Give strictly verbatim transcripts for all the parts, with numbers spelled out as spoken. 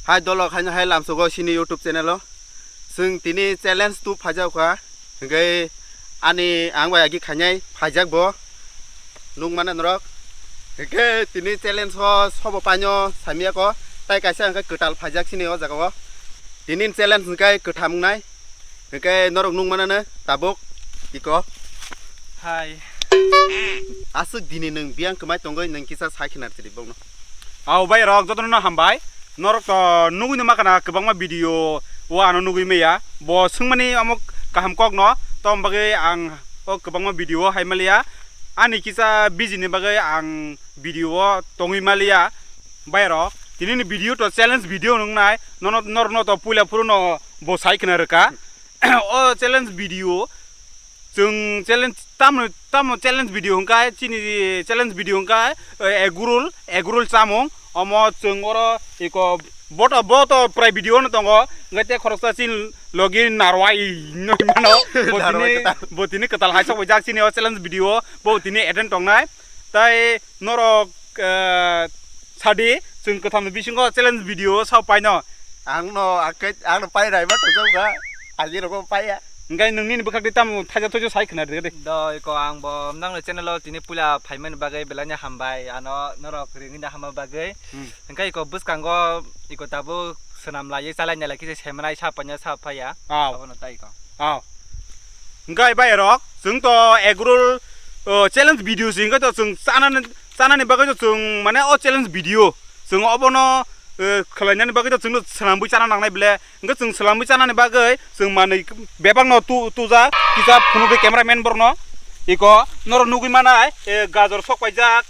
Hai dolok, haino hai lamsogo chini YouTube channel o. Chwng tini challenge tu phaijak kha. Hwnkhe ani ang bai agi khainai phaijak bo. Nukmano norok. Hwnkhe tini challenge o sobo paino samya ko. Tai kaisa hwnkhe kwtal phaijak chini o jaga o. Tini challenge hwnkhe kwtham wngnai. Hwnkhe norok nukmanano tabuk iko. Hai. Aswk dini nwng biyang kwmai tongwi nwng kisa sai khna rwdi bokno. Au bai rok jotono no hambai. Norok to nugwi no makana kwbangma video o ano nugwi maya. Bo swngmani omo kaham kok no tom bagwi ang o kwbangma video o hai maliya. Ani kisa busy ni bagwi ang video o tongwi maliya. Bai rok tini ni video to challenge video nungnai. Nono norno to puila phuru no bo sai khna rwkha. O challenge video, chwng challenge tamo tamo challenge video hwnkha chini challenge video hwnkha, eh, egg roll, egg roll chamung. Omo chwng oro iko boto boto prai video no tongo. Hwnkhe te khoroksa chin logi narwai no mano. Bo Narwai tini kwtal. Bo tini kwtal hai sok jak chini o challenge video bo tini attend tongnai. Tai norok, eh, sadi, chwng kwtham ni bisingo challenge video sao paino. Ang no, ang khe, ang no pai rai ma tongjago kha. Ani rokbo paiya. Hwnkhe nwngni bwkhak tei tamo thaisa thaisa sai khna rwdi de. Do, iko ang bo nang no channel o tini puila phaimani bagwi belai no hambai. Ano norok ringwi no hamma bagwi. Hmm. Hwnkhe iko bwskango iko tabuk swnam laiwi chalai nai lai khe se semanai sa paino sa paiya. Aw. Abono tai iko. Aw. Hwnkhe bai rok, chwng to egg roll, o, challenge video se hwnkhe to chwng chanani, chanani bagwi to chwng mane o challenge video. Chwng obono, eh, khwlainani bagwi to chwngno swlamwi chana nangnai bile. Hwnkhe chwng swlamwi chanani bagwi chwng manwi bebakno tu-, tujak, kisa phunukdi cameraman borokno. Iko norok nugwi manai, eh, gajor sok paijak,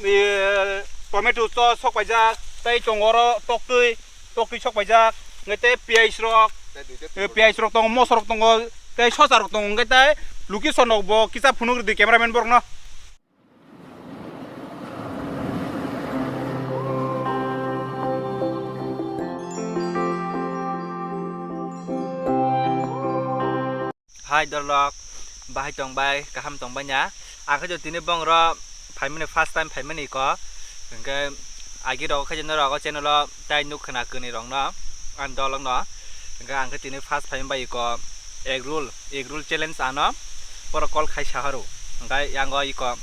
eh, tomato so-, sok paijak, tei tongo oro toktwi. Toktwi sok paijak, hwnkhe tei piyaj rok, eh, piyaj rok tongo, moso rok tongo, tei sosa rok tongo, hwnkhe tei location rok bo kisa phunuk rwdi cameraman borokno. Hai dolok, bahai tong bai, kaham tong bai na? Ang khe tini bong ro phaimani, first time phaimani ko. Hwnkhe agi rok khe norok o channel o tai nuk khna kwnwi rok no, ani dolok no. Hwnkhe ang khe tini first phaimani bai ko egg roll, egg roll challenge ano borok call khai sa horo. Hwnkhe yang o iko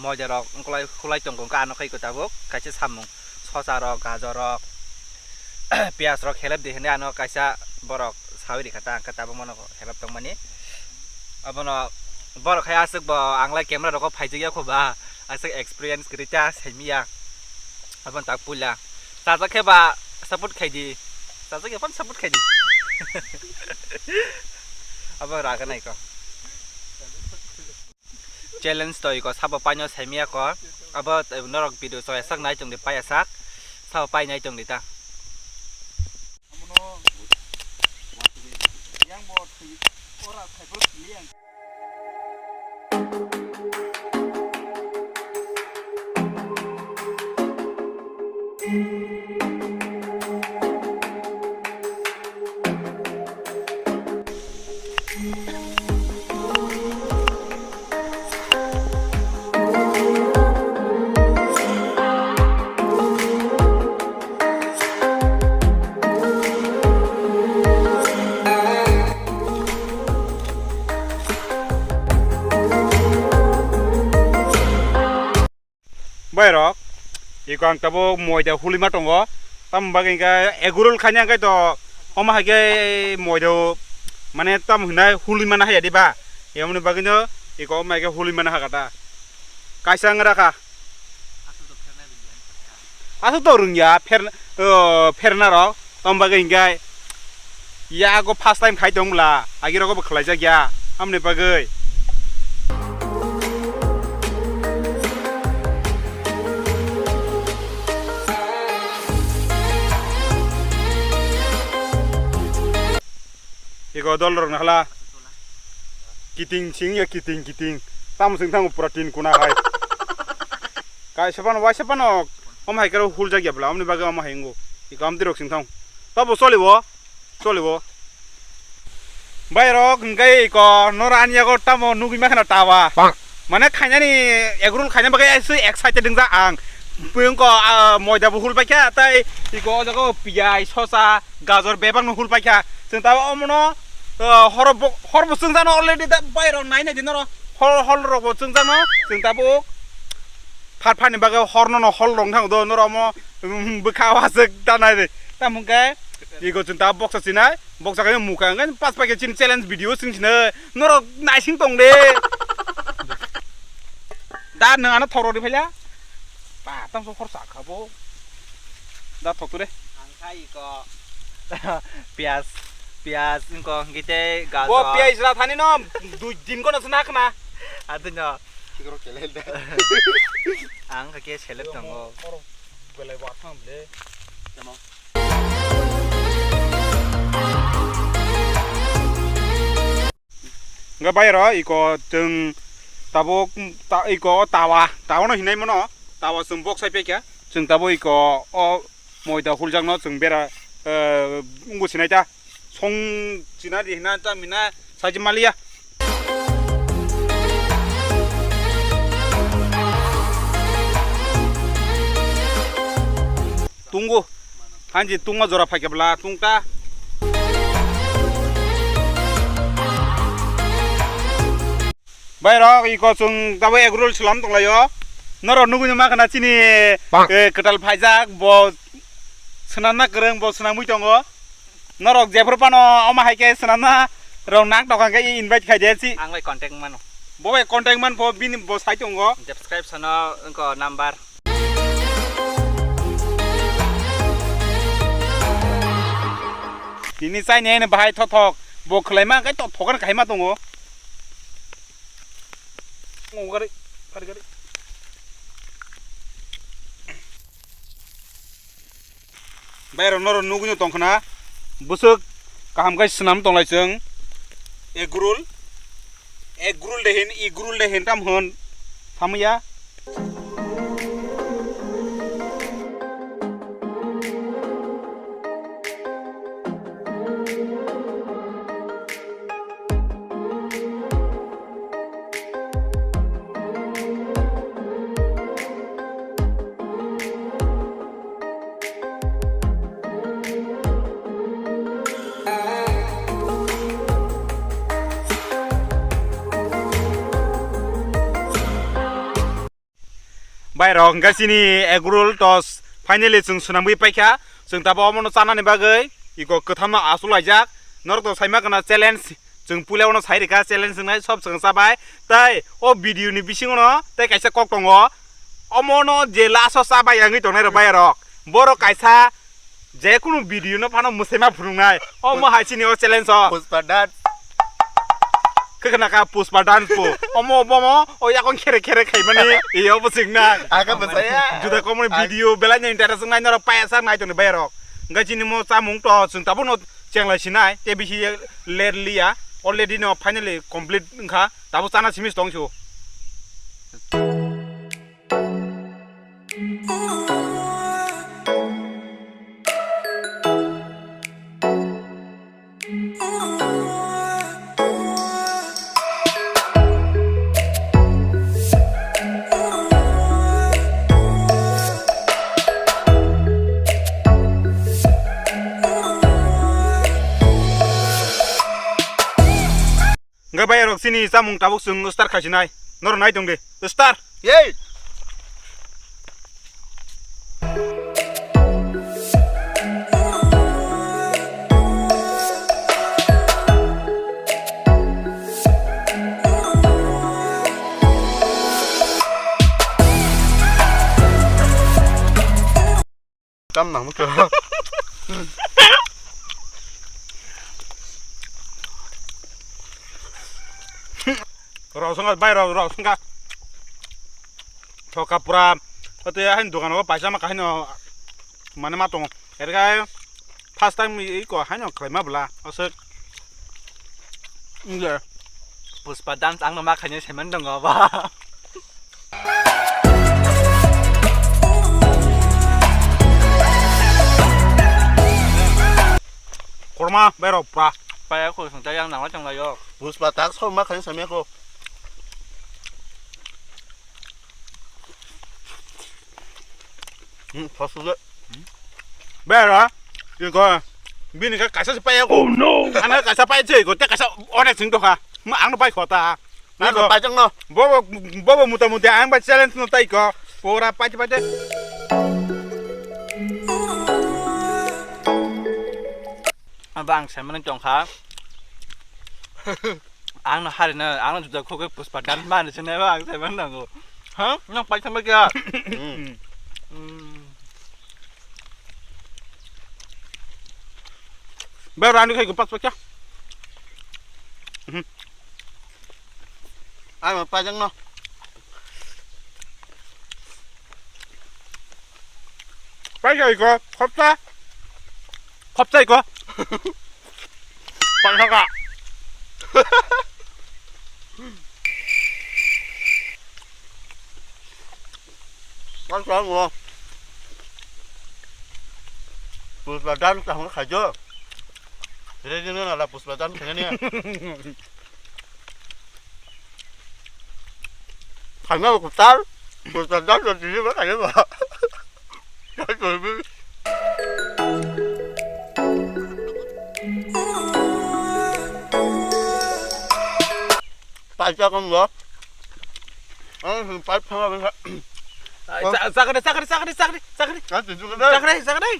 moida rok wngkolai khulai tongo, hwnkhe ano khai ko tabuk kaisa samung sosa rok, gajor rok, piyaj rok helep di hinwi ano kaisa borok sawi rikha ta, hwnkhe tabuk mano helep tongmani. Abono borok hai aswk bo ang lai camera rogo phaijak ya kho ba, aswk experience kwrwi ta saimiya. Aboni tak puila chajak khe ba support khai di, chajak ya phano support khai di. Abo raga nai ko. Challenge to iko sabo paino saimiya ko. Abo norok video so esak nai tongdi, pai esak sabo pai nai tongdi ta. Bai rok, iko ang tabuk moida hulima tongo. Tamoni bagwi hwnkhe egg roll khaina hwnkhe to omo hai khe moida o mane tamo hwnai hulima na haya diba? Yamoni bagwi no iko omo hai khe hulima na hakha ta. Kaisa wng rakha. Aswk to rwngya pher-, o, pherna rok. Tamo bagwi hinkhe yago first time khai tong bwla, agi rogo bo khwlaijak ya, amoni bagwi. Ego dol rok nahla kiting sing ya, kiting kiting. Tamo sing thango pura tin kuna hai. Kaisa phano, waisa phano, om hai karo huljak ya bwla, omni bagwi omo hai wngo. Iko amtwi rok sing thang. Tabo cholibo, cholibo. Bai rok, hwnkhe iko nora ani yago tamo nugwi makhana tawa. Mane khainani egg roll khaina bagwi aswk excited wngjak ang. Bwngko, ah, moida bo hul paikha, tai iko o jaga o piyaj, sosa, gajor bebak no hul paikha. Chwng ta omono, ah, hor bo, hor bo chwng jano already da bai rok nai nai di noro. Hol, hol rok bo chwng jano, chwng ta bo phar phar ni bagwi hor no no hol rong thang do noro omo, um, bwkha waswk ta nai de. Tamo hwnkhe iko chwng ta boksa sinai, boksa khe mukha hwnkhe pas paikhe chini challenge video chwng sinai. Norok naising tong de. Da nwng ano thoro ri phaila. Ba, tamo so khorsa kha bo. Da thok tu re. Ang khai ko. Piyaj, piyaj, ingko, gite, gajor. Bo piyaj ra thani no, dui din ko no sna khna. Adu no. Sikro kelel da. Ang kake selek tongo. Belai wa thang le. Tamo. Hwnkhe bai ro iko chwng tabuk ta-, iko tawa, tawa no hinai mano, tawa chwng bok sai paikha, chwng tabuk iko o moida huljak no chwng bera, eh, wngbo sinai ta, song sinai di hina ta mina sai maliya. Tungo. Hanji tungma jora phaikhe bwla tungta. Bai rok iko chwng tabo egg roll swlam tonglaio. Norok nugui ma khana chini, eh, kwtal phaijak bo swnamna kwrwng bo swnamwi tongo. Norok jephru phano omo hai khe swnamna rok nak tokha khe invite khai de si. Ang bai contact mano. Bo bai contact man bo bini bo sai tongo. Description o wngkha number. Tini chaini haino bahai thothok bo khwlaima khe to thokan kaima tongo. Ngo gari, gari, gari. Bai rok norok nugui no tongkhna bwswk kaham khe swnam tonglai chwng. Egg roll, egg roll de hin, egg roll de hin tam hwn. Thamya. Bai rok hwnkhe chini egg roll tos finally chwng swnamwi paikha. Chwng tabuk omono chanani bagwi iko kwthamno achuk laijak. Norok to saima khna challenge, chwng puila ono sai rikha challenge wngnai sob chwng chabai. Tai o video ni bisingo no tei kaisa kok tongo. Omono je last o chabai wngwi tongnai rok bai rok. Borok kaisa je kunu video no phano mwsai ma phunuknai. O mo hai chini o challenge o. Pushpa dance. Khe khna kha Pushpa dance po. Omo bomo o yakon khere khere khaimani. Iyo bo singna. Aga bwsaya. Juda komoni video belai ni interest nai norok paya sak nai tongni bai rok. Hwnkhe chini mo chamung to chwng tabuk no chenglai sinai. Te bisi ler liya. Already no finally complete wngkha. Tabuk chana simi tong su. Hwnkhe bai rok chini chamung tabuk chwng start khaisinai. Norok nai tong di. Start. Yei. Tam nang mukha. Rosonga bai ro rosonga. Thoka pura. Ate hain dukan o paisa ma kahino mane ma tongo. Erga first time i ko haino khlai ma bla. Aswk. Inge. Pushpa dance ang no ma khainai saiman tongo ba. Korma berok pra. Paya ko sung tayang nang chang layo. Pushpa tak so ma khainai samya ko. Hmm, phosphate. Bera, iko, bini ka kaisa se paya ko. Oh no! Ana kaisa paya se ko, te kaisa onek sing to kha. Ma ang no pai khota. Na ko pai jang no. Bobo, bobo muta muta ang ba challenge no tai ko. Pura pai pai. Abang semen tong kha. Ang no hari na, ang no juda khogoi Pushpa dance mani sene ba ang semen nango. Ha? Nang pai thangba kya? Hmm. Hmm. Bera ani khai ko pas pakya. Mhm. Ai ma pajang no. Pai khai ko khopsa. Khopsa ko. Pai saka. Kan sa mo. Pushpa dance kaham khajo. Ready na la Pushpa dance khaina ni. Khaina ko tal. Pushpa dance to dili ba khaina ba. Paisa kon lo. Ang paisa kon lo. Ai, sa-, sakade, sakade, sakade, sakade, sakade. Sakade, sakade. Sakade, sakade.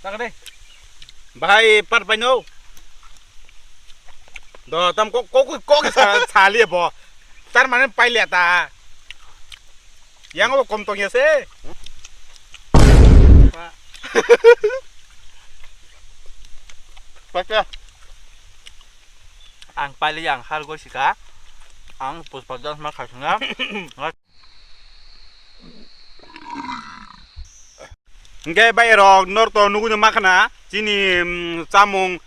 Sakade. Bhai, pat pai no. Do, tam kok, kok, kok sa, sa liya bo. Tar mane pai liya ta. Yang bo kom tong ya se. Paisa. Ang paili ang har goi sika. Ang Pushpa dance ma khaisung ya. Hingke bai rok nor to nugui ma khana chini, mm, chamung,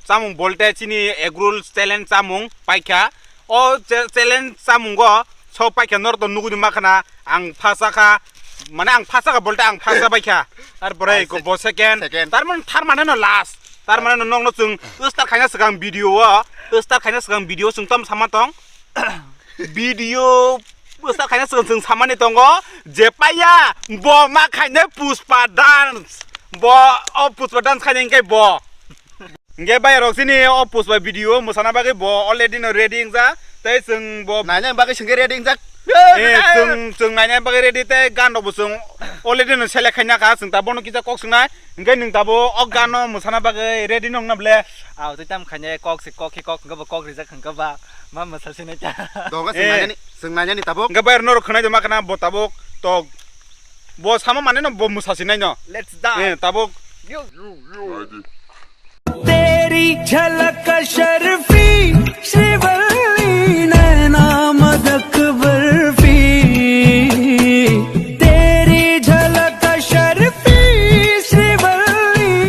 chamung bolte chini egg roll challenge chamung paikha. O cha-, challenge chamungo so paikha nor to nugui ma khana ang phasa kha. Mane ang phasa kha bolte ang phasa baikha. Ar pore ko bo second. Second. Tar man, tar mane no last. Tar mane no nokno chwng start khaina swkang video o, start khaina swkang video chwng tam sama tong. Video start khaina swkang chwng samani tongo je paya bo ma khaina Pushpa dance. Bo o Pushpa dance khaina hingke bo. Hingke bai rok sini o Pushpa video mwsana bagwi bo already no ready wngjak. Tei chwng bo naina bagwi singke ready wngjak. Eh, chwng, chwng naina bagwi ready tei gan rok bo chwng already no select khaina kha. Chwng ta bono kisa kok swngnai. Hingke nwng tabo o gano mwsana bagwi ready nong na ble? Aw, tei tam khainai kok se kok khe kok hwnkhe bo kok rijak hwnkhe ba ma mwsa sinai ta. Doga Eh. Swngnani, swngnani tabuk. Hingke bai norok khwnai de ma khana bo tabuk tok. Bo sama mane no bo mwsa sinai no. Let's dance. Eh, tabuk. Yo. तेरी झलक अशरफी श्रीवल्ली